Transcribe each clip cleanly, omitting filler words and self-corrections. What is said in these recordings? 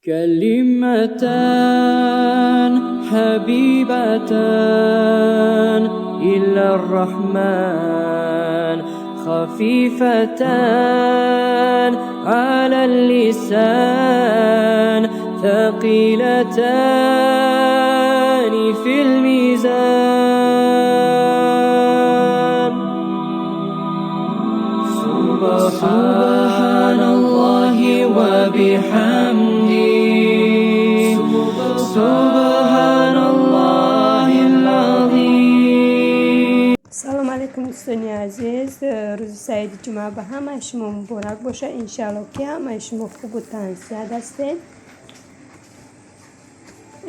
كلمتان حبيبتان إلى الرحمن، خفيفتان على اللسان، ثقيلتان في الميزان. سبحان الله وبحمده، سبحان الله العظيم. Салом алейкум, дӯстони азиз! Рӯзи саиди ҷумъа ба ҳамаи шумо муборак бошад. Иншаалло, ки ҳамаи шумо хубу тансиҳат ҳастед.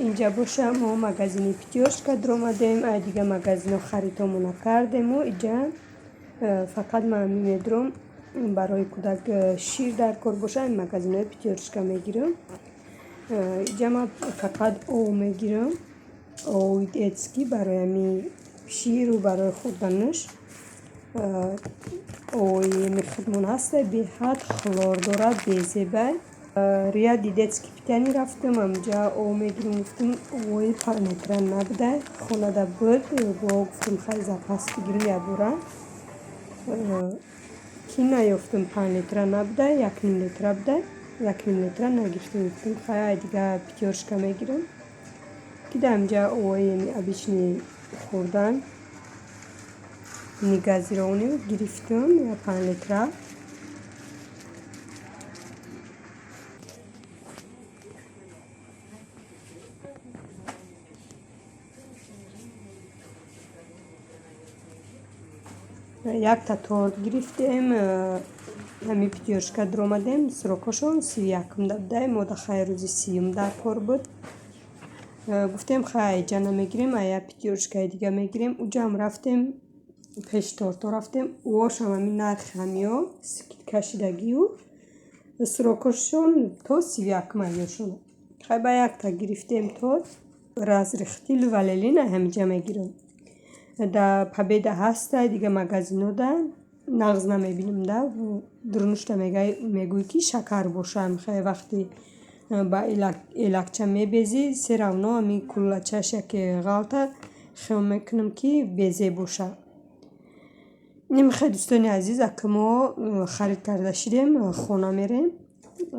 Инҷа боша, мо магазини «Пятёрочка» дуромадем. Ай дига магазино харидҳомона кардему иҷа фақат ман медурам, барои кӯдак шир дар кор боша, магазинҳои «Пятёрочка» мегирам. Иҷа ман фақат об мегирам, оби детский барои ҳами ширу барои хӯрданаш. Оби худмон ҳаста, беҳад хлор дорад, безебай. Ряди детский питание рафтам, ҳамҷа об мегирам гуфтам, оби 5 литра набуда, хонада буд, бо гуфтам, хай, запас бигирам якбора, ки наёфтам, 5 литра набуда, 1,5 литра буда, 1,5 литра нагирифтам. Гуфтам, хай, ай дига «Пятёрочка» мегирам, ки дар ҳамҷа оби обычный хӯрдан негазированный гирифтам, 5 литра. Якта торт гирифтем, ҳамин «Пятёрочка» дуромадем, срокошон 31-умда буда, мода хай рӯзи 30-ум дар кор буд. Гуфтем, хай, иҷа намегирем, ай як «Пятёрочкаи» дига мегирем. Уҷаам рафтем, пеши тортҳо рафтем, уошам ҳамин нархи ҳамиё, скидка шидагию, срокошон то 31-ум аёшон. Хай, ба якта гирифтем торт. Разрыхлитель «Валелин» ай ҳамиҷа мегирам. Да «Победа» ҳаста, дига магазинода нағз намебинам, да дурнушта мегӯӣ, ки шакар боша. Хай, вақти ба элакча мебезӣ, всё равно ҳамин куллачаш яке ғалта, хиёл мекунам, ки безеб боша. Хай, дӯстони азиз, ака мо харид карда шидем, хона мерем.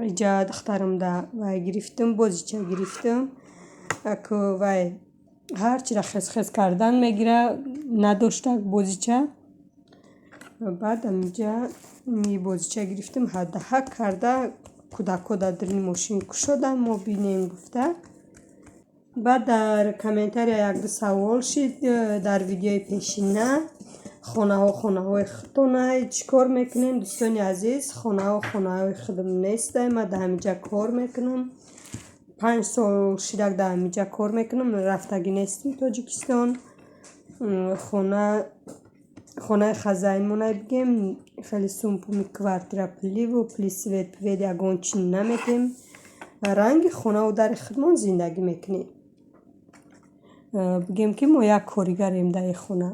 Иҷа духтарамда вай гирифтам, бозича гирифтам. Аку вай ҳарчиро хез-хез кардан мегира, надошта бозича. Баъд аминҷа бозича гирифтам, ҳадаҳак карда кӯдакҳо дар даруни мошин кушодан, мо бинем гуфта. Баъд дар комментария якду савол шид дар видеои пешина: хонаҳо хонаҳои худтонай, чӣ кор мекунем? Дӯстони азиз, хонаҳо хонаҳои худам нестай, ман дар ҳаминҷа кор мекунам. 5 сол шидак дар ҳаминҷа кор мекунам, рафтагӣ нестим Тоҷикистон. Хона хонаи хозяинмонай бигем, хеле сум пуми квартира пуливу пули свет пвет ягон чӣ наметем. Ранги хонаву дари худмон зиндагӣ мекунем. Бигем, ки мо як коригарем дар ин хона.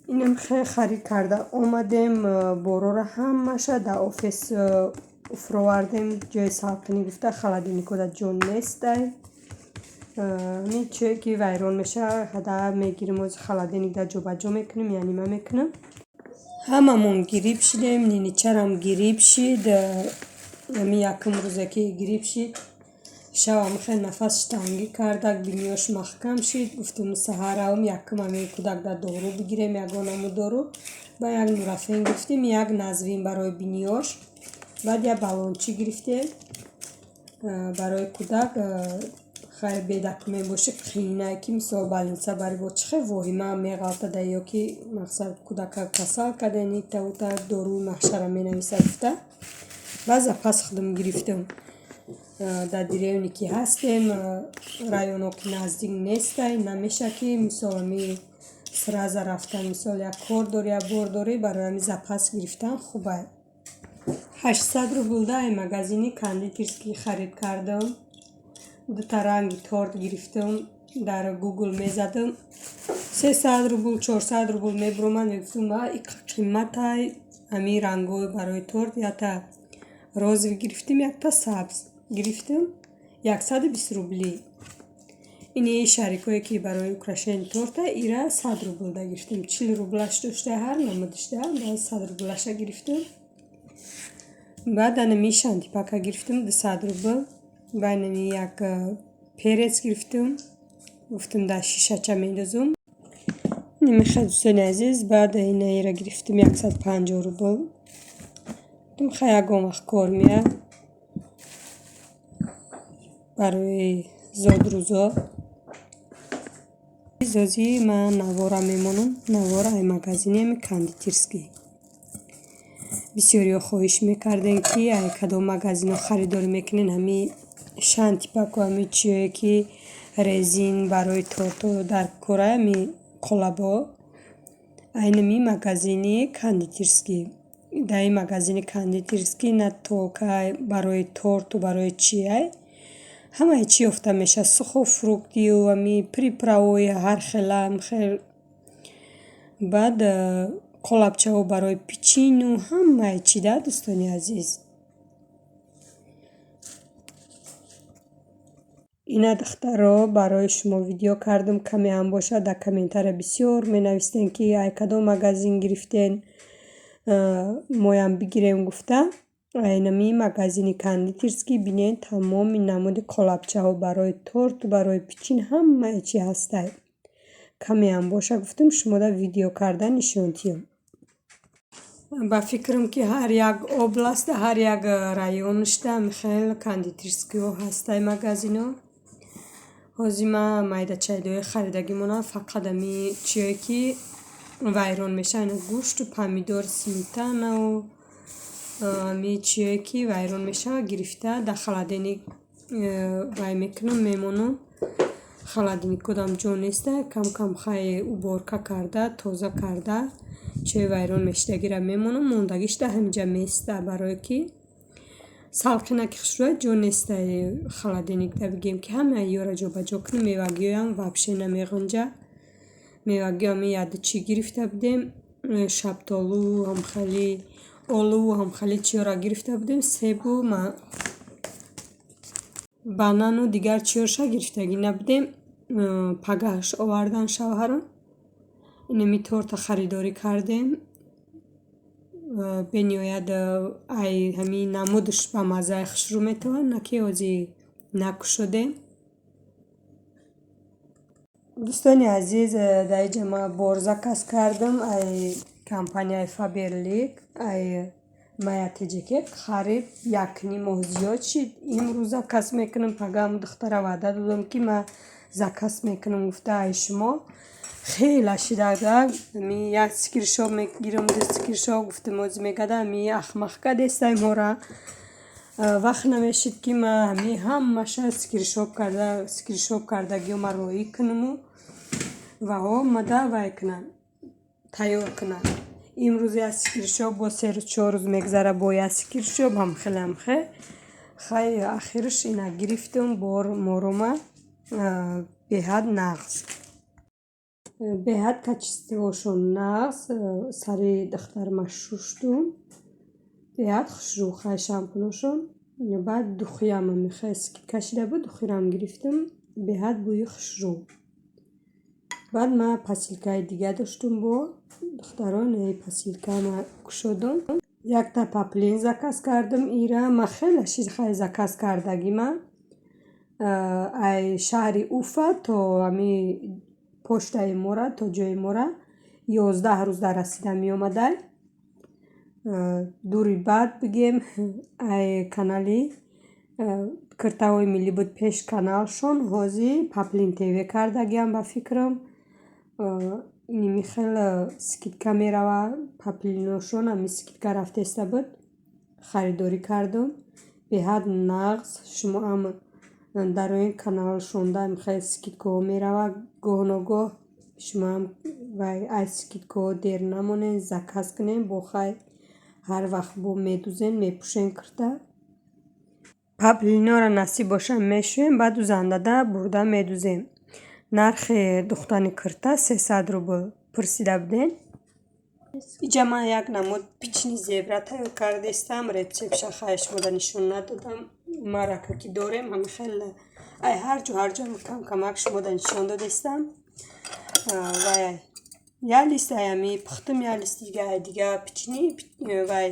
Инам хеле харид карда омадем, борора ҳамаша дар офис фуровардем, ҷои салқинӣ гуфта, холодильникода ҷо нестай. Ҳамин чие ки вайрон мешавад, ҳада мегирем, ози холодильникда ҷобаҷо мекунем, яъне мекунам. Ҳамамон гириб шидем, ниничарам гириб шид. Ҳамин якум рӯзе ки гириб шид, шавам хеле нафасш тангӣ кардак, биниёш маҳкам шид. Гуфтем, саҳаравм, якум ҳамин кӯдак дар дору бигирем, ягон ҳамун дору. Ба як нурафен гирифтем, як назвин барои биниёш, баъд як баллончӣ гирифтем барои кӯдак. Хай, бедокумент бошӣ, қиинае, ки мисол больница барӣ, бо чӣ хел воҳима меғалтада, ё ки мақсад кӯдака касал кардем, ита-ута доруи маҳшара менависад гуфта, баъд запас худам гирифтам. Дар деревне ки ҳастем, районҳо ки наздик нестай, намеша, ки мисол ҳами сразу рафтан, мисол як кор дорӣ, як бор дорӣ, барои ҳами запас гирифтан хубай. 800 рубл дай магазини кондитерский харид кардам. Дута ранги торт гирифтам. Дар Гугл мезадам, 300 рубл, 400 рубл мебуромад. Мегуфтам, ва иқа қиматай ҳамин рангҳои барои торт. Ята Розовый гирифтем, якта сабз гирифтем, 120 рублӣ. Ини шарикое, ки барои украшение торта, ира 100 рублда гирифтем. 40 рублаш дошта, ҳар намудишда, баъд 100 рублаша гирифтем. Баъд анами шантипака гирифтем, 200 рубл. Баъд инами як перец гирифтем, гуфтем, дар шишача мендозум. Нимихел, дӯстони азиз. Баъд инаира гирифтем, 150 рубл. Гуфтем, хай, ягон вақт кор меяд барои зодрӯзо. Зози ман навора мемонам, навора ай магазини ами кондитерский. Бисёриҳо хоҳиш мекардем, ки ай кадом магазинҳо харидорӣ мекунен ҳами шантипаку ҳами чиёе, ки резин барои тортҳо дар кора, ами қолабҳо. Айнами магазини кондитерский. Дар ин магазини кондитерский на только барои торту барои чиай, ҳамаи чӣ ёфта мешавад: сухофруктию ами приправаҳои ҳар хела хел, баъд қолабчаҳо барои печенью, ҳамаи чӣ да, дӯстони азиз. Ина, духтаро, барои шумо видео кардам, каме ҳам бошад. Дар комментария бисёр менавистем, ки ай кадом магазин гирифтен, моям бигирем гуфта. Айнами магазини кондитерский, бинед, тамоми намуди қолабчаҳо барои торту барои печенье, ҳамаи чӣ ҳастай. Каме ҳам боша, гуфтам, шумода видео карда нишон диҳам. Ба фикрам, ки ҳар як област, ҳар як районашда хел кондитерскиҳо ҳастай, магазинҳо. Ҳозир ман майдачайдои харидагӣ монам, фақат ами чиёе, ки вайрон мешаванд: гӯшту помидор, сметанау ами чиёе, ки вайрон мешавад, гирифта дар холодильник вай мекунам, мемонам. Холодильникодам ҷо неста. Кам кам хай уборка карда, тоза карда, чиёи вайрон мешудагиро мемонам, мондагиш дар ҳаминҷа места, барое ки салқинаки хушрӯя ҷо нестай холодильникда, бигем, ки ҳамаи ёро ҷобаҷо кунем. Мевагиҳоям вообще намеғунҷа. Мевагиҳо ами яду чӣ гирифта будем: шабтолу, ҳамхели олу, ҳамхели чиёро гирифта будем, себу банану дигар чиёрша гирифтагӣ набудем. Пагаҳаш овардан шавҳарам. Инами торта харидорӣ кардем. Бениҳоят ай ҳамин намудаш ба маззаи хушрӯ метавад, на ки ҳозир накушодем. Дӯстони азиз, дар инҷа ман бор заказ кардам ай компанияи Фаберлик, ай Мая Тҷк. Қариб якним моҳ зиёд шид. Имрӯз заказ мекунам, пагаҳ духтара ваъда додам, ки ман заказ мекунам гуфта ай шумо. Хеле шидада ми як скриншот мегирам, ду скриншот. Гуфтам, ҳозир мегада, ами ахмақ кадестай мора. Вақт намешид, ки ман ҳами ҳамаша скриншот карда, скриншот кардагиҳо ман роӣ кунаму ва омада вай кунам, тайёр кунам. Имрӯз як скриншот, бо 3 рӯз, 4 рӯз мегзара, бо як скриншот, ҳамхел, ҳамхел. Хай, ахираш ина гирифтам бор морома. Беҳад нағз, беҳад качествошон нағз. Сари духтарма шуштум, беҳад хушрӯ хай шампуношон. Баъд духиам хел скидка шида буд, духирам гирифтам, беҳад бӯи хушрӯ. Баъд ман посылкаи дига доштум бо, духтаро, инаи посылкама кушодум. Якта поплин заказ кардам. Ира ман хеле шид, хай, заказ кардагима ай шаҳри Уфа то ами почтаи мора, то ҷои мора 11 рӯз дар расида меомадай. Дури баъд, бигем, ай канали киртаҳои миллӣ буд пеш каналшон, ҳозир Паплин ТВ кардагиам, ба фикрам. Иними хел скидка мерава паплиношон, ами скидка рафтеста буд, харидорӣ кардум. Беҳад нағз. Шумоам дар ин каналшонда хел скидкаҳо мерава гоҳ ногоҳ. Шумоам вай ай скидкаҳо дер намонед, заказ кунед. Бо хай, ҳар вақт бо медузен, мепӯшен кирта. Паплинҳоро насиб боша мешӯем, баъд дузандада бурда медузем. Нархи духтани кирта 300 рубл пурсида будем. Иҷа ман як намуд печенье зебра тайёр кардастам. Рецептша хай шумода нишон надодам. Марака ки дорем, ҳами хел ай ҳарҷо ҳарҷо кам-камак шумода нишон додастам. Вай, як лист ай ҳами пухтум, як листи дига ай дига печенье, вай,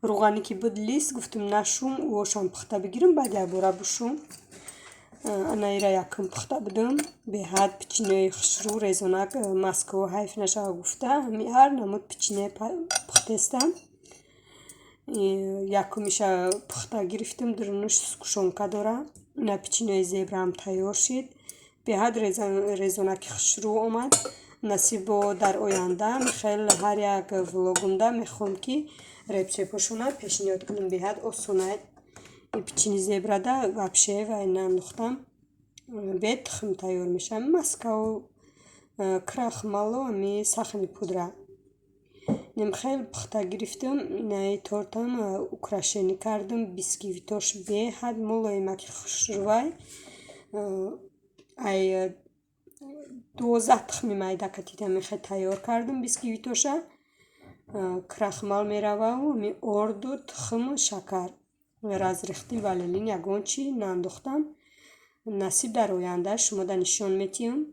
рӯғанӣ ки буд лист, гуфтум, нашум, ӯошам пухта бигирам, баъд якбора бушум. Ана ира якум пухта будум. Беҳад печеньеи хушрӯ, резонак, маскао ҳайф нашава гуфта, ҳами ҳар намуд печенье пухтестам. Якумиша пухта гирифтум, дурунуш сгущёнка дора. Ина печеньеи зебраам тайёр шид. Беҳад резонаки хушрӯ омад. Насибо, дар оянда хел ҳар як влогумда мехоҳам, ки рецептҳошона пешниҳод кунам. Беҳад осонай. И печенье зебрада вообще вай наандохтам, бе тухм тайёр мешавад. Маскау, крахмалу ами сахарный пудра. Хел пухта гирифтум. Инаи тортам украшение кардум. Бисквитош беҳад мулоимаки хушрӯвай. Ай 12 тухми майда катида мехе тайёр кардум бисквитоша. Крахмал мерававу ами орду, тухму шакар, разрыхлитель, ванилин, ягон чӣ наандохтам. Насиб, дар оянда шумода нишон медиҳам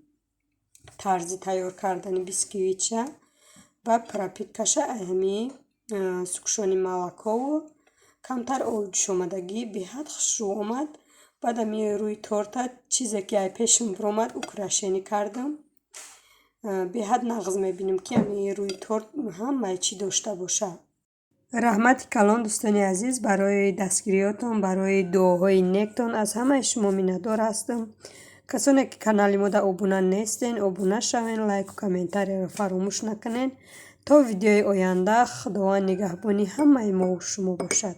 тарзи тайёр кардани бисквитша ва пропиткаша ай ҳами сгущённый молокову камтар оби ҷӯшомадагӣ. Беҳад хушрӯ омад. Баъд ами рӯи торта чизе ки ай пешам биромад, украшение кардам. Беҳад нағз мебинем, ки ами рӯи торт ҳамаи чӣ дошта бошад. Раҳмати калон, дӯстони азиз, барои дастгириётон, барои дуоҳои нектон. Аз ҳамаи шумо миннатдор ҳастам. Касоне ки канали мода обуна нестен, обуна шавен, лайку комментарияро фаромӯш накунед. То видеои оянда, Худованд нигаҳбони ҳамаи мову шумо бошад.